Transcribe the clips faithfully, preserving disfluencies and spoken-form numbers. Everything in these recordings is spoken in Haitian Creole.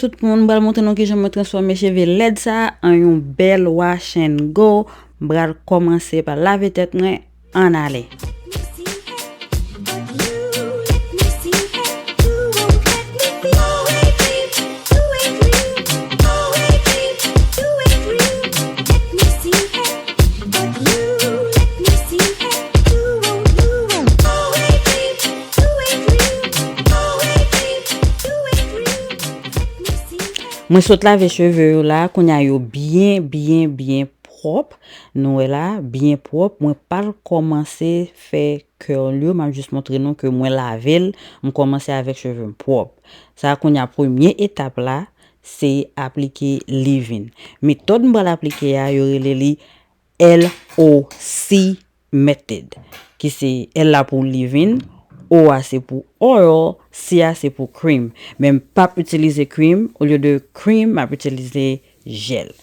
Tout moun, m pral montre nou kijan mwen transfòme cheve lèd sa a an yon bèl wash and go. M pral kòmanse pa lave tèt mwen. Ann ale. Mwen sot lave cheve yo la, kounye a yo byen, byen, byen pwòp. Nou wè la, byen pwòp. Mwen pral kòmanse fè curl yo, m ap jis montre nou ke mwen lave l, m kòmanse avèk cheve m pwòp. Sa a, kounye a, premye etap la, se aplike leave-in. Metòd m pral aplike a, yo rele li L O C method, ki se L la pou leave-in, O a se pou oil, C a se pou cream. Men m p ap itilize cream, olye de cream, m ap itilize jèl.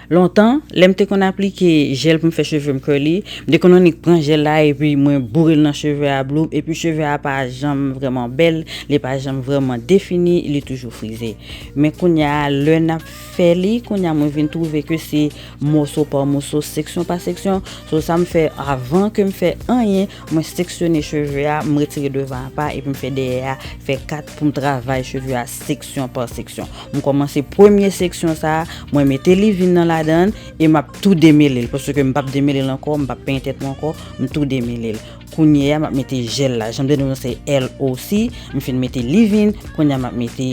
Lontan, lè m te konn aplike jèl pou m fè cheve m curly, m te konn annik pran jèl la epi mwen boure l nan cheve a bloup, epi cheve a pa janm vrèman bèl, li pa janm vrèman defini, li toujou frize. Men kounye a, lè n ap fè li, kounye a mwen vin twouve ke se moso pa moso, seksyon pa seksyon. So sa m fè, avan ke m fè anyen, mwen seksyone cheve a, m retire devan apa epi m fè dèyè a fè kat pou m travay cheve a seksyon pa seksyon. M kòmanse premye seksyon sa a, mwen mete leave-in nan ladan l e m ap tou demele l, paske m p ap demele l ankò, m p ap penyen tèt mwen ankò, m tou demele l. Kounye a, m ap mete jèl la. Jan m te di nou, se L O C. M fin mete leave-in, kounye a m ap mete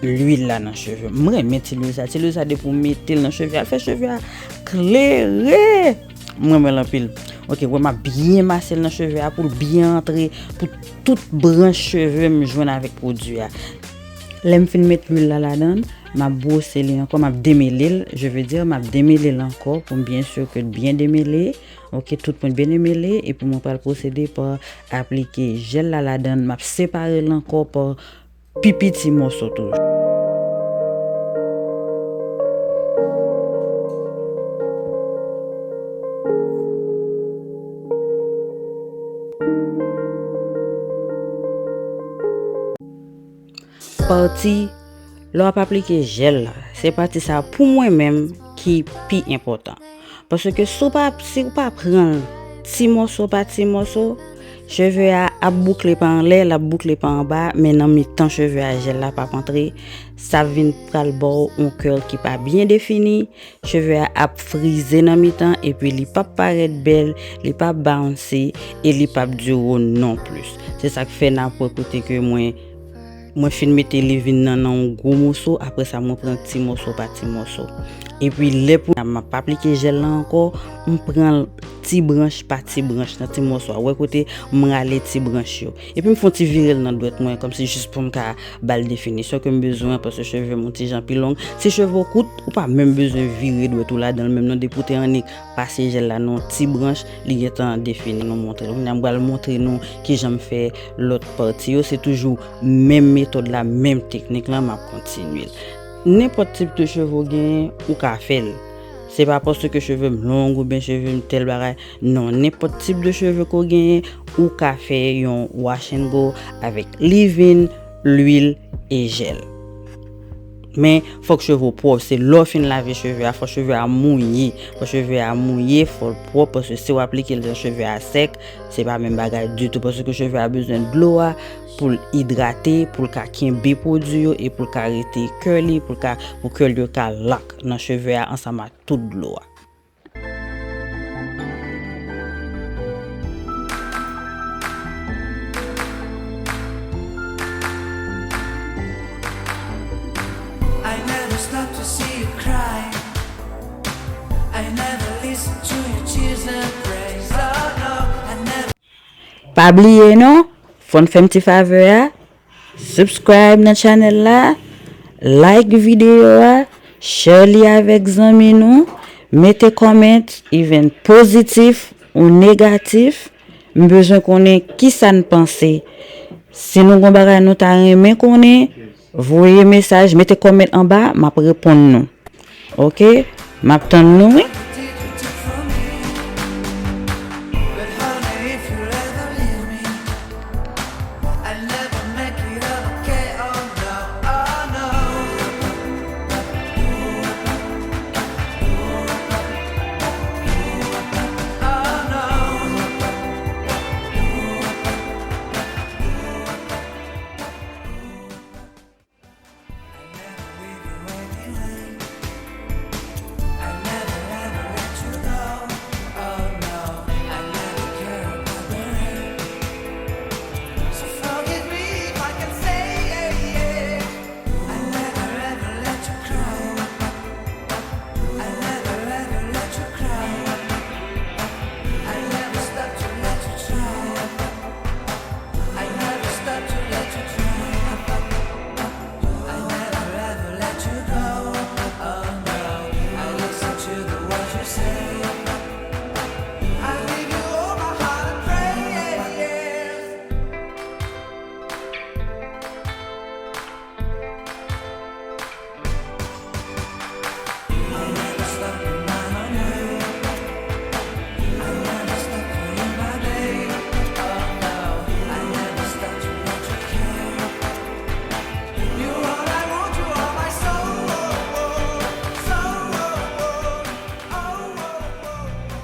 lwil la nan cheve. M renmen ti lwil sa. Ti lwil sa, depi w mete l nan cheve a, l fè cheve a klere. M renmen l anpil. Ok, wè m ap byen mase l nan cheve a pou l byen antre, pou tout branch cheve m jwenn avèk pwodui a. Lè m fin met lwil la ladan l, m ap bwose li ankò, m ap demele l, je veux dire, m ap demele l ankò pou m byen si ke l byen demele. Ok, tout pwen byen demele, epi mwen pral pwosede pa aplike jèl la ladan l, m ap separe l ankò pa pi piti mòso toujou. Pati, lè w ap aplike jèl la, se pati sa a pou mwen menm ki pi enpòtan. Paske si w pa, si w pa pran l ti mòso pa ti mòso, cheve a ap boukle pa anlè, l ap boukle pa anba, men nan mitan cheve a, jèl la p ap antre. Sa vin pral ba w yon curl ki pa byen defini, cheve a ap frize nan mitan, epi li p ap parèt bèl, li p ap bouncy, e li p ap dire w non plis. Se sa k fè n ap wè kote ke mwen, mwen fin mete leave-in nan nan yon gwo moso, apre sa mwen pran ti mòso pa ti mòso. Epi lè pou m ap aplike jèl la ankò, m pran l ti branch pa ti branch nan ti mòso a. Wè kote m rale ti branch yo. Epi m fè yon ti vire l nan dwèt mwen, kòmsi jis pou m ka ba l definisyon ke m bezwen, paske cheve m yon ti jan pi long. Si cheve w kout, ou pa menm bezwen vire dwèt ou ladan l menm non, depi w te annik pase jèl la nan yon ti branch, li gentan defini. Nou montre. Kounye a m pral montre nou kijan m fè lòt pati yo. Se toujou menm metòd la, menm teknik la, m ap kontinye l. Nenpòt tip de cheve w genyen, ou ka fè l. Se pa paske cheve m long oubyen cheve m tèl bagay. Non, nenpòt tip de cheve ke w genyen, ou ka fè yon wash and go avèk leave-in, lwil e jèl. Men, fòk cheve w pwòp. Se lè w fin lave cheve a, fòk cheve a mouye. Fòk cheve a mouye, fò l pwòp, paske si w aplike l lè cheve a sèk, se pa menm bagay ditou, paske cheve a bezwen dlo a pou l idrate, pou l ka kenbe pwodui yo e pou l ka rete curly, pou l ka, pou curl yo ka lock nan cheve a ansanm ak tout dlo a. I never stop to see you cry. I never listen to your tears and praise. Oh no, I never. Pa bliye non, fò n fè m ti favè a, subscribe nan channel la, like videyo a, share li avèk zanmi nou, mete comment, even pozitif ou negatif. M bezwen konnen kisa n panse. Si nou gon bagay nou ta renmen konnen, voye mesaj, mete comment anba, m ap reponn nou. Ok? M ap tann nou, wi.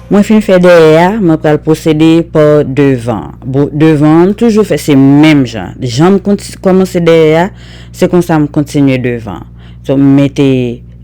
Mwen fin fè dèyè a, mwen pral pwosede pa devan. Bon, devan an, m toujou fè se menm jan. Jan m konti-, kòmanse dèyè a, se konsa m kontinye devan. So, m mete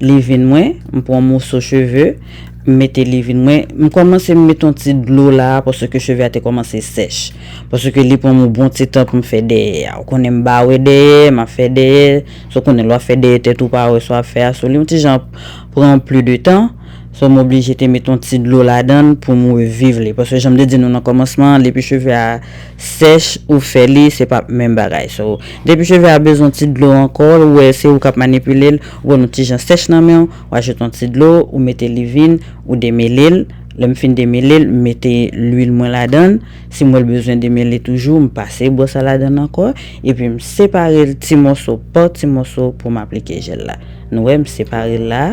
leave-in mwen, m pran yon moso cheve, m mete leave-in mwen. M kòmanse m met yon ti dlo la, paske cheve a te kòmanse sèch. Paske li pran m yon bon ti tan pou m fè dèyè a. Ou konnen m pa wè dèyè, m ap fè dèyè. So, ou konnen lè w ap fè dèyè tèt ou pa wè sa w ap fè a, so, li yon ti jan pran plis de tan. So, m oblije te met yon ti dlo ladan l pou m reviv li. Paske jan m te di nou nan kòmansman an, depi cheve a sèch, ou fè li, se pa menm bagay. So, depi cheve a bezwen ti dlo ankò, ou wè se ou k ap manipile l, ou wè l yon ti jan sèch nan men w, ou ajoute yon ti dlo, ou mete leave-in, ou demele l. Lè m fin demele l, m mete lwil mwen ladan l. Si m wè l bezwen demele toujou, m pase bwòs la ladan l ankò. Epi m separe l ti mòso pa ti mòso pou m aplike jèl la. Nou wè, m separe l la.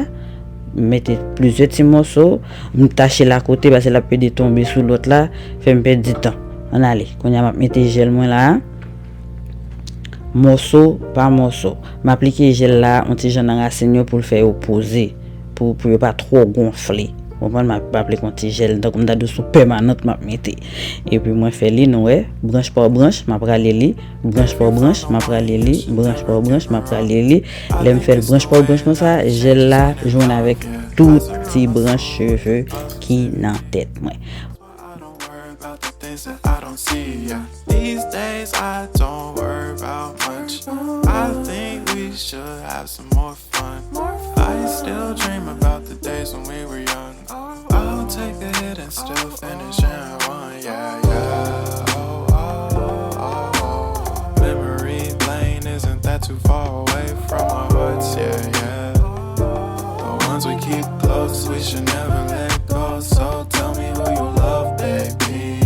M mete plizyè ti mòso. M tache l akote, paske l ap pede tonbe sou lòt la, fè m pèdi tan. Ann ale. Kounye a, m ap mete jèl mwen la. Mòso pa mòso. M aplike jèl la, yon ti jan nan rasin yo pou l fè yo poze. Pou, pou yo pa twò gonfle. Ou konprann, m ap, m ap aplike yon ti jèl, tankou m ta di w sou pèmanant m ap mete. Epi mwen fè li, nou wè, branch pa branch, m ap rale li, branch pa branch, m ap rale li, branch pa branch, m ap rale li. Lè m fè l branch pa branch konsa, jèl la jwenn avèk tout ti branch cheve ki nan tèt mwen. I don't worry about the things that I don't see, yeah. These days I don't worry about much. I think we should have some more fun. I still dream about the days when we were young. I'll take the hit and still finish in one, yeah, yeah. Oh, oh, oh, oh. Memory lane isn't that too far away from our hearts, yeah, yeah. The ones we keep close, we should never let go. So tell me who you love, baby.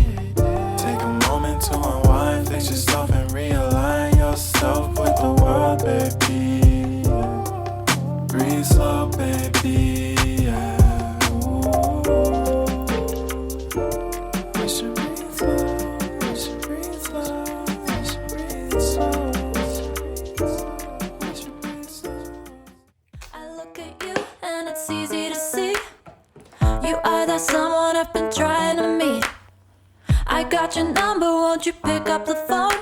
Take a moment to unwind, fix yourself and realign yourself with the world, baby. Breathe slow, baby, yeah. Ooh. We should breathe slow, we should breathe slow, we should breathe slow, we should breathe slow, we should breathe slow. I look at you and it's easy to see. You are that someone I've been trying to meet. I got your number, won't you pick up the phone?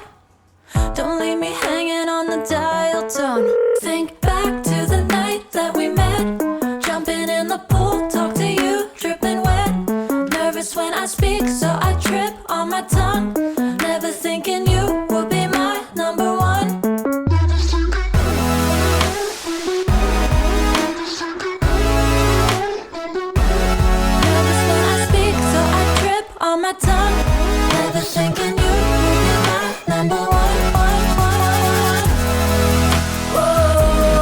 Don't leave me hanging on the dial tone. Think back to the night that we met. Jumping in the pool, talk to you, dripping wet. Nervous when I speak, so I trip on my tongue. Never thinking you would be my number one. Nervous when I speak, so I trip on my tongue. Never thinking you would be my number one, one, one, one. Whoa, whoa, whoa,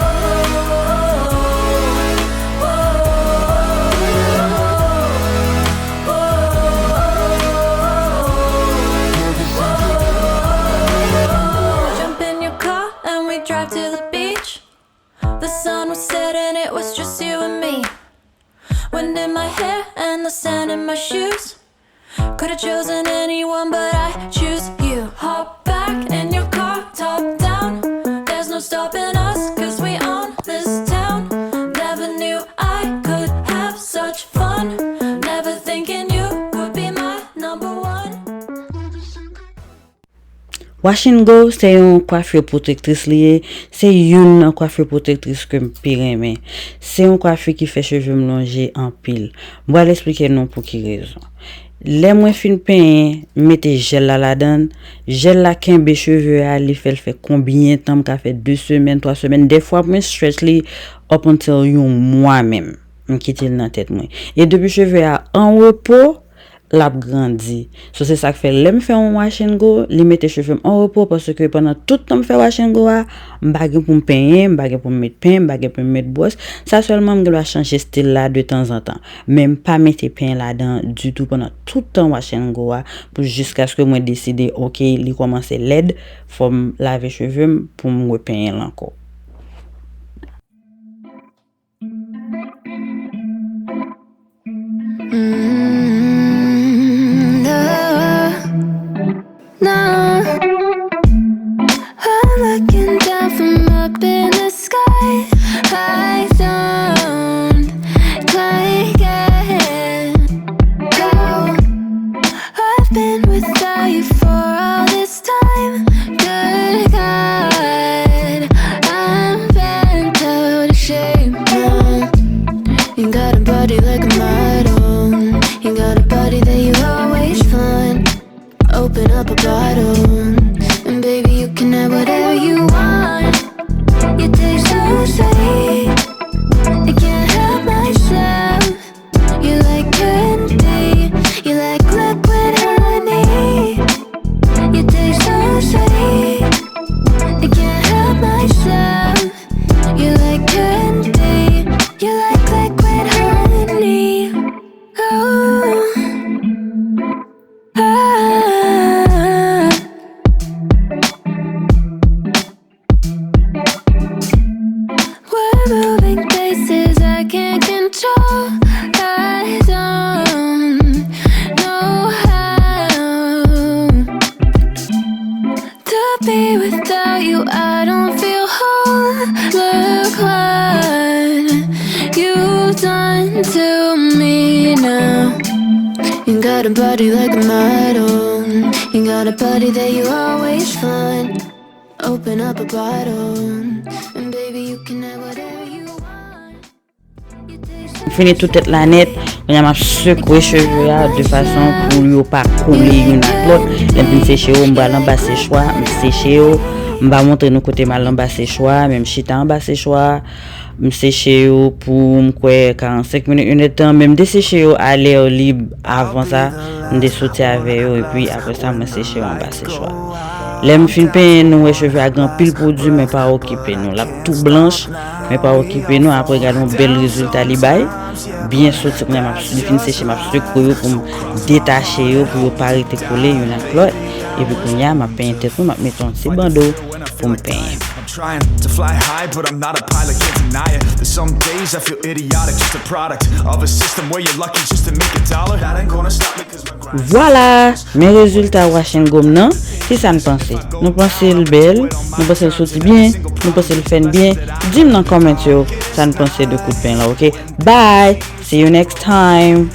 whoa. Jump in your car and we drive to the beach. The sun was setting, it was just you and me. Wind in my hair and the sand in my shoes. Could've chosen anyone, but I choose you. Hop back in your car, top down. There's no stopping us, 'cause we own this town. Never knew I could have such fun. Never thinking you would be my number one. Wash and Go se yon kwafi pwotektris li ye, se youn nan kwafi pwotektris ke m pi renmen. Se yon kwafi ki fè cheve m lonje anpil. M pral eksplike nou pou ki rezon. Lè mwen fin penyen, m mete jèl la ladan l, jèl la kenbe cheve a, li fè l fè konbyen tan, m ka fè de semèn, twa semèn, dèfwa mwen stretch li up until yon mwa menm. M kite l nan tèt mwen. E depi cheve a an repo, l ap grandi. So, se sa k fè lè m fè yon wash and go, li mete cheve m an repo, paske pandan tout tan m fè wash and go a, m pa gen pou m penyen, m pa gen pou m met pen, m pa gen pou m met bwòs. Sa sèlman, m gen dwa chanje stil la de tanzantan. Men m pa mete pen ladan ditou pandan tout tan wash and go a, pou jiskaske mwen deside, oke, li kòmanse lèd, fò m lave cheve m pou m repenyen l ankò. Mm, no, no. I'm looking down from up in the sky. I don't quite get bottle. And baby, you can have whatever you want. You taste so sweet, I can't help myself. You like candy, you like liquid honey. You taste so sweet, I can't help myself. You like candy, you like liquid honey. Oh, ah. We're moving places I can't control. I don't know how to be without you. I don't feel whole. Look what you've done to me now. You got a body like a model. You got a body that you always flaunt. Open up a bottle, and baby, you can have whatever you want. You taste M fini tou tèt la nèt. Kounye a m ap sekwe cheve a de fason pou yo pa kole youn ak lòt. Lè m fin seche yo, m pral anba sechwa, m seche yo. M pa montre nou kote m al anba sechwa, men m chita anba sechwa. M seche yo pou m kwè karannsenk minit, yon èdtan, men m deseche yo a lè lib avan sa. M desoti avè yo, epi apre sa, mwen seche yo anba sechwa. Lè m fin penyen, nou wè cheve a gen anpil pwodui, men pa okipe nou. L ap tou blanch, men pa okipe nou. Apre, gade yon bèl rezilta li bay. Byen soti, kounye a m ap, li fin seche, m ap sekwe yo pou m detache yo, pou yo pa rete kole youn ak lòt. Epi kounye a, m ap penyen tèt mwen, m ap mete yon ti bando pou m penyen. I'm trying to fly high, but I'm not a pilot, can't deny it. There's some days I feel idiotic, just a product of a system where you're lucky just to make a dollar. That ain't gonna stop me, cause my grind. Vwala! Men rezilta wash and go m nan. Kisa n panse? Nou panse l bèl? Nou panse l soti byen? Nou panse l fèn byen? Di m nan comment yo sa n panse de kout pen la, oke? Bye! See you next time!